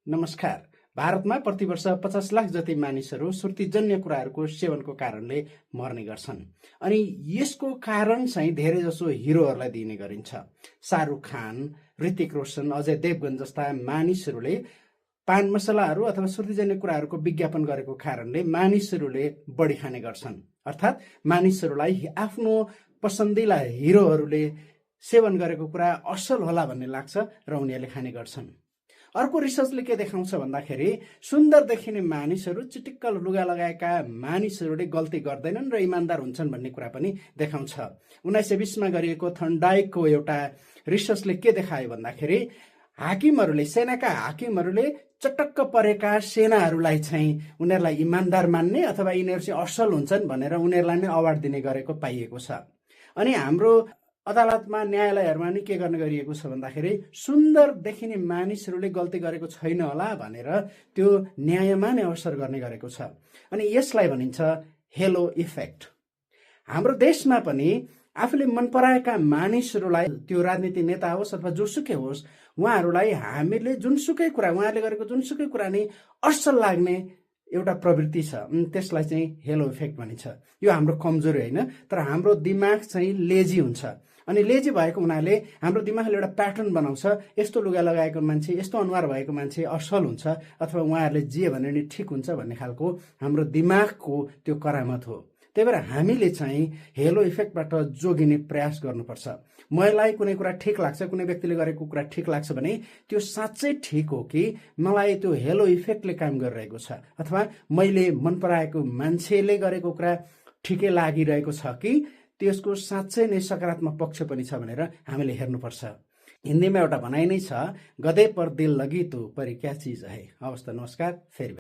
नमस्कार। भारतमा प्रतिवर्ष 50 लाख जति मानिसहरू सुर्तीजन्य कुराहरूको सेवनको कारणले मर्ने गर्छन्। अनि यसको कारण चाहिँ धेरैजसो हिरोहरूलाई दिइने गरिन्छ। शाहरुख खान, ऋतिक रोशन, अजय देवगन जस्ता मानिसहरूले पान मसलाहरू अथवा सुर्तीजन्य कुराहरूको विज्ञापन गरेको कारणले मानिसहरूले बढी खाने गर्छन्। अर्थात् मानिसहरूलाई आफ्नो पसन्दिला हिरोहरूले सेवन गरेको कुरा असल होला भन्ने लाग्छ र उनीहरूले खाने गर्छन्। अर्को रिसर्चले के देखाउँछ भन्दाखेरि सुन्दर देखिने मानिसहरू, चिटिक्क लुगा लगाएका मानिसहरूले गल्ती गर्दैनन् र इमान्दार हुन्छन् भन्ने कुरा पनि देखाउँछ। 1920मा गरिएको थर्नडाइकको एउटा रिसर्चले के देखायो भन्दाखेरि हाकिमहरूले, सेनाका हाकिमहरूले चटक्क परेका सेनाहरूलाई चाहिँ उनीहरूलाई इमान्दार मान्ने अथवा यिनीहरू चाहिँ असल हुन्छन् भनेर उनीहरूलाई नै अवार्ड दिने गरेको पाइएको छ। अनि हाम्रो अदालतमा, न्यायालयहरूमा नि के गर्ने गरिएको छ भन्दाखेरि सुन्दर देखिने मानिसहरूले गल्ती गरेको छैन होला भनेर त्यो न्यायमा नै असर गर्ने गरेको छ। अनि यसलाई भनिन्छ हेलो इफेक्ट। हाम्रो देशमा पनि आफूले मन पराएका मानिसहरूलाई, त्यो राजनीति नेता होस् अथवा जोसुकै होस्, उहाँहरूलाई हामीले जुनसुकै कुरा, उहाँहरूले गरेको जुनसुकै कुरा नै असल लाग्ने एउटा प्रवृत्ति छ। त्यसलाई चाहिँ हेलो इफेक्ट भनिन्छ। यो हाम्रो कमजोरी होइन, तर हाम्रो दिमाग चाहिँ लेजी हुन्छ। अनि लेजी भएको हुनाले हाम्रो दिमागले एउटा प्याटर्न बनाउँछ, यस्तो लुगा लगाएको मान्छे, यस्तो अनुहार भएको मान्छे असल हुन्छ अथवा उहाँहरूले जे भने नि ठिक हुन्छ भन्ने खालको हाम्रो दिमागको त्यो करामत हो। त्यही भएर हामीले चाहिँ हेलो इफेक्टबाट जोगिने प्रयास गर्नुपर्छ। मलाई कुनै कुरा ठिक लाग्छ, कुनै व्यक्तिले गरेको कुरा ठिक लाग्छ भने त्यो साँच्चै ठिक हो कि मलाई त्यो हेलो इफेक्टले काम गरिरहेको छ, अथवा मैले मन पराएको मान्छेले गरेको कुरा ठिकै लागिरहेको छ कि त्यसको साँच्चै नै सकारात्मक पक्ष पनि छ भनेर हामीले हेर्नुपर्छ। हिन्दीमा एउटा भनाइ नै छ, गधे पर दिल लगी तो पर क्या चीज है। हवस् त, नमस्कार, फेरि